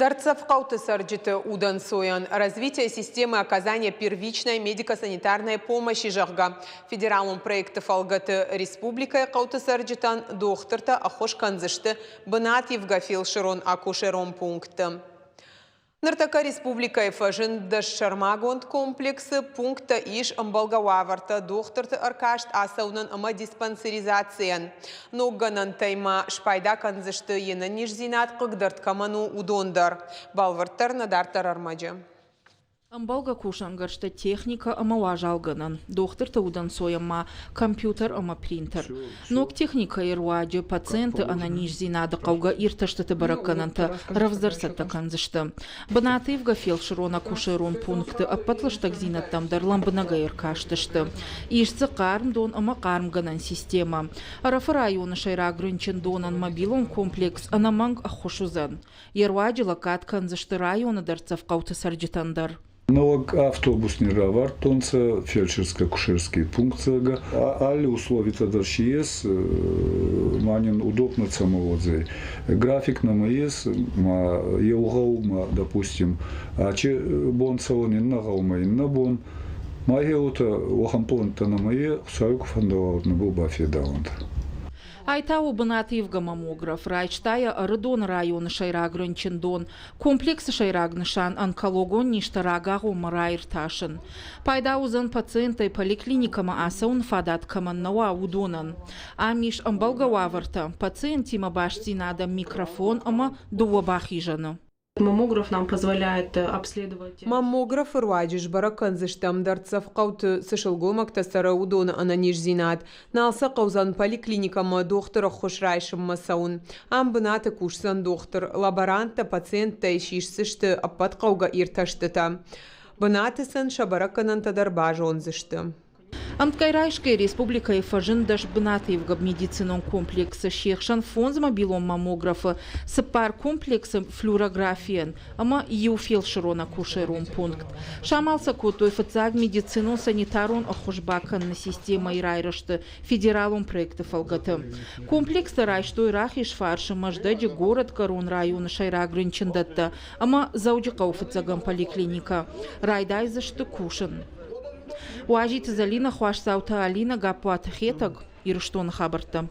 Дӕрддзӕф хъӕуты цӕрджыты удӕнцойӕн «Развитие системы оказания первичной медико-санитарной помощи», зӕгъгӕ, федералон проекты фӕлгӕты республикӕйы хъӕуты цӕрджытӕн дохтыртӕ ӕххуыс кӕндзысты бынативгӕ фелсырон-акушерон пунктты. Ныртӕккӕ республикӕйы фӕзынд дӕс сӕрмагонд комплексы, пункттӕ ис ӕмбӕлгӕ уавӕртӕ дохтырты ӕркаст ацӕуынӕн ӕмӕ диспансеризацийӕн. Ног гӕнӕнтӕй ма спайда кӕндзысты, йе нӕниздзинад хъыгдӕрд кӕмӕн у, уыдон дӕр. Бӕлвырддӕр нӕ дарддӕр ӕрмӕджы. Ӕмбӕлгӕ кусӕнгӕрзтӕ, техникӕ ӕмӕ уазалгӕнӕн, дохтырты удӕнцойӕн ма компьютер ӕмӕ принтер. Ног техникӕйы руаджы пациенты ӕнӕниздзинады хъӕугӕ иртӕстыты бӕрӕггӕнӕнтӕ рӕвдздӕр цӕттӕ кӕндзысты. Бынативгӕ фелсырон-акушерон пункты ӕппӕт лыстӕгдзинӕдтӕм дӕр лӕмбынӕгӕй ӕркастысты. Ис дзы хъарм дон ӕмӕ хъармгӕнӕн системӕ. Ӕрӕфы районы сӕйраг рынчындонӕн мобилон комплекс ӕнӕмӕнг ӕххуыс уыдзӕн. Йе руаджы лӕггад кӕндзысты районы дӕрддзӕф хъӕуты цӕрджытӕн дӕр. Нӕуӕг автобус не равардтонцӕ фельдшерско-акушерский пункт, зӕгъгӕ. Алли условитӕ дӕр си ес, ма нин удобно цӕмӕ уодзӕй. График нӕмӕ ес, ма еу гъӕумӕ, допустим, ачи бон цӕуӕн иннӕ гъӕумӕ иннӕ бон. Ма гъе уотӕ уӕхӕн пълӕнттӕ нӕмӕ е, Хуцауи ку фӕндӕуа, уӕд нӕбӕл бафедауӕнтӕ. Ай та у бынативгӕ маммограф, райста йӕ Ӕрыдоны районы сӕйраг рынчындон. Комплексы сӕйраг нысан онкологон низтӕ рагагъоммӕ раиртасын. Пайда уыдзӕн пациенттӕй поликлиникӕмӕ ацӕуын фадат кӕмӕн нӕ уа, уыдонӕн. Ам ис ӕмбӕлгӕ уавӕртӕ, пациентимӕ бастдзинадӕн микрофон ӕмӕ дыууӕ бахизӕны. Маммограф нам позволяет обследовать. Маммографы руаджы сбӕрӕг кӕндзыстӕм, дӕрддзӕф хъӕуты цы сылгоймӕгтӕ цӕры, уыдоны ӕнӕниздзинад. Нал сӕ хъӕудзӕн поликлиникӕмӕ дохтыры ӕххуыс райсынмӕ цӕуын. Ам бынаты кусдзӕн дохтыр, лаборанттӕ пациенттӕй сисдзысты ӕппӕт хъӕугӕ иртӕстытӕ. Бынаты сын сӕ бӕрӕггӕнӕнтӕ дӕр базондзысты. Ӕмткӕй райсгӕ республикӕйы фӕзынд дӕс бынативгӕ медицинон комплексы, се хсӕн фондз мобилон маммографы, цыппар комплексы флюорографийӕн ӕмӕ иу фелсырон-акушерон пункт. Самал сӕ кодтой фыццаг медицинон-санитарон ӕххуыс бакӕныны системӕйы райрӕзты федералон проекты фӕлгӕты. Комплекстӕ райстой Рахизфарсы, Мӕздӕджы, Горӕтгӕрон районы сӕйраг рынчындӕттӕ ӕмӕ Дзӕуджыхъӕуы фыццӕгӕм поликлиникӕ. Райдайдзысты кусын. Уазиты Зӕлинӕ, Хуасдзауты Алинӕ, Гаппуаты Хетӕг, Ирыстоны хабӕрттӕ.